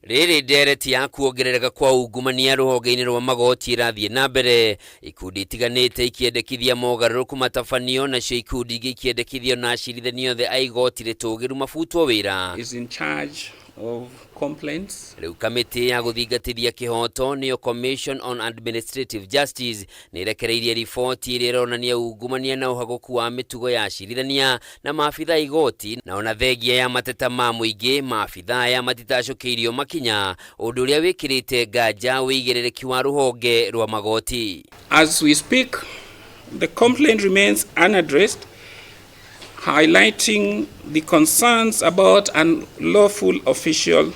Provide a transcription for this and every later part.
Rĩrĩ ndereti ya kuongerereka kwa ungumania rũhonge-inĩ rwa magoti ĩrathiĩ na mbere, ikundi itiganĩte ikĩendekithia mogarũrũku matabanio, nacio ikundi ingĩ ikĩendekithia ona acirithania othe a igoti rĩtũgĩru mabutwo wĩra. Is in charge of complaints. Rĩu kamĩtĩ ya gũthingatithia kĩhooto nĩyo Commission on Administrative Justice nĩ ĩrekereirie riboti ĩrĩa ĩronania ungumania na ũhagũku wa mĩtugo ya acirithania na maabitha a igoti, na ona thengia ya mateta ma mũingĩ, maabitha aya matitacũkĩirio makinya, ũndũ ũrĩa wĩkĩrĩte nganja ũigĩrĩrĩki wa rũhonge rwa magoti. As we speak, the complaint remains unaddressed, highlighting the concerns about unlawful official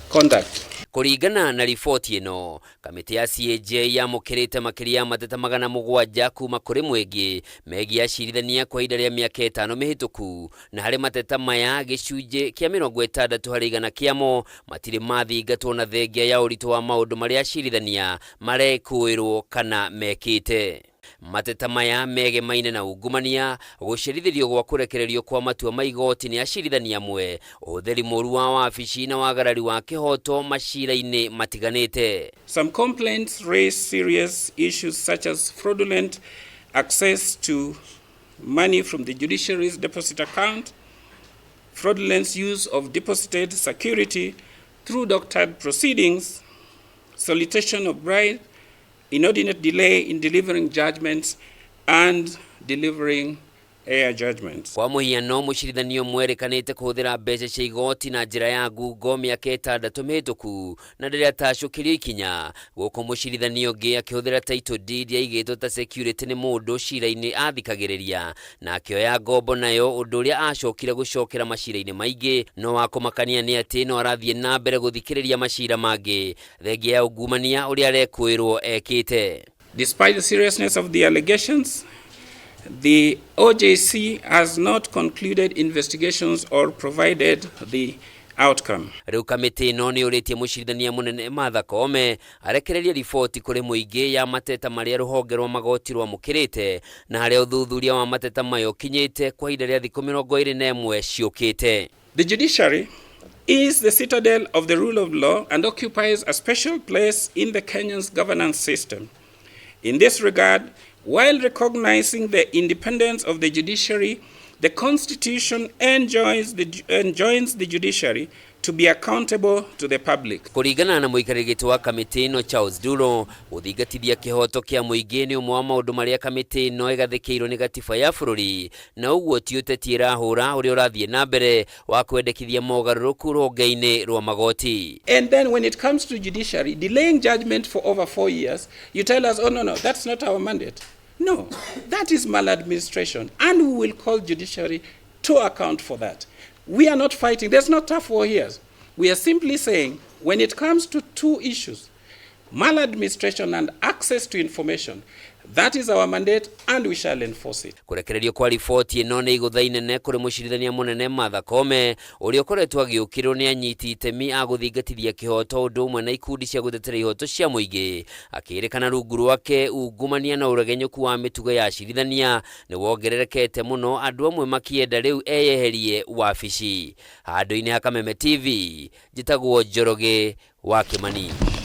conduct. Kũringana na riboti ĩno, kamĩtĩ ya CAJ yamũkĩrĩte makĩria ya mateta 700 kuma kũrĩ mũingĩ megiĩ acirithania kwa ihinda rĩa mĩaka 5 mĩhĩtũku, na harĩ mateta maya gĩcunjĩ kĩa 60% kĩamo matirĩ mathingatwo na thengia ya ũritũ wa maũndũ marĩa acirithania marekũĩrwo kana mekĩte. Mateta maya megemaine na ungumania, gũcerithĩrio gwa kũrekererio kwa matua ma igoti nĩ acirithania amwe, ũhũthĩri mũru wa wabici na wagarari wa kĩhoto macira-inĩ matiganĩte. Some complaints raise serious issues such as fraudulent access to money from the judiciary's deposit account, fraudulent use of deposited security through doctored proceedings, solicitation of bribe, inordinate delay in delivering judgments and delivering error judgments. Kwa mũhiano, mũcirithania ũmwe erĩkanĩte kũhũthĩra mbeca cia igoti na njĩra ya ngungo mĩaka 6 mĩhĩtũku na ndĩrĩ atacũkĩrio ikinya, gũkũ mũcirithania ũngĩ akĩhũthĩra title deed yaigĩtwo ta security nĩ mũndũ cira-inĩ athikagĩrĩria na akĩoya ngombo nayo, ũndũ ũrĩa acokire gũcokera macira-inĩ maingĩ. No wa kũmakania nĩ atĩ no arathiĩ na mbere gũthikĩrĩria macira mangĩ thengia ya ungumania ũrĩa arekũĩrwo ekĩte. Despite the seriousness of the allegations, the OJC has not concluded investigations or provided the outcome. Rĩu kamĩtĩ ĩno nĩ yũrĩtie mũcirithania mũnene Martha Koome arekererie riboti kũrĩ mũingĩ ya mateta marĩa rũhonge rwa magoti rwamũkĩrĩte na harĩa ũthuthuria wa mateta mayo ũkinyĩte kwa ihinda rĩa thikũ 21 ciũkĩte. The judiciary is the citadel of the rule of law and occupies a special place in the Kenyan's governance system. In this regard, while recognizing the independence of the judiciary, the Constitution enjoins the judiciary to be accountable to the public. Kũringana na mũikarĩri gĩtĩ wa kamĩtĩ ĩno Charles Nduro, gũthingatithia kĩhoto kĩa mũingĩ nĩ ũmwe wa maũndũ marĩa kamĩtĩ ĩno ĩgathĩkĩirwo nĩ gatiba ya bũrũri, na ũguo ti ũteti ĩrahũra ũrĩa ũrathiĩ na mbere wa kwendekithia mogarũrũku rũhonge-inĩ rwa magoti. And then when it comes to judiciary, delaying judgment for over 4 years, you tell us, oh no, no, that's not our mandate. No, that is maladministration, and we will call judiciary to account for that. We are not fighting, there's no tough war here. We are simply saying, when it comes to two issues, maladministration and access to information, that is our mandate and we shall enforce it. Kũrekererio kwa riboti ĩno nĩ igũtha inene kũrĩ mũcirithania mũnene Martha Koome ũrĩa ũkoretwo agĩũkĩrĩrwo nĩ anyiti itemi a gũthingatithia kĩhoto ũndũ ũmwe na ikundi cia gũtetera ihoto cia mũingĩ, akĩrĩkana rungu rwake ungumania na ũregenyũku wa mĩtugo ya acirithania nĩ wongererekete mũno, andũ amwe makĩenda rĩu eyeherie wabici. Handũ-inĩ ha Kameme TV, njĩtagwo Njoroge wa Kĩmani.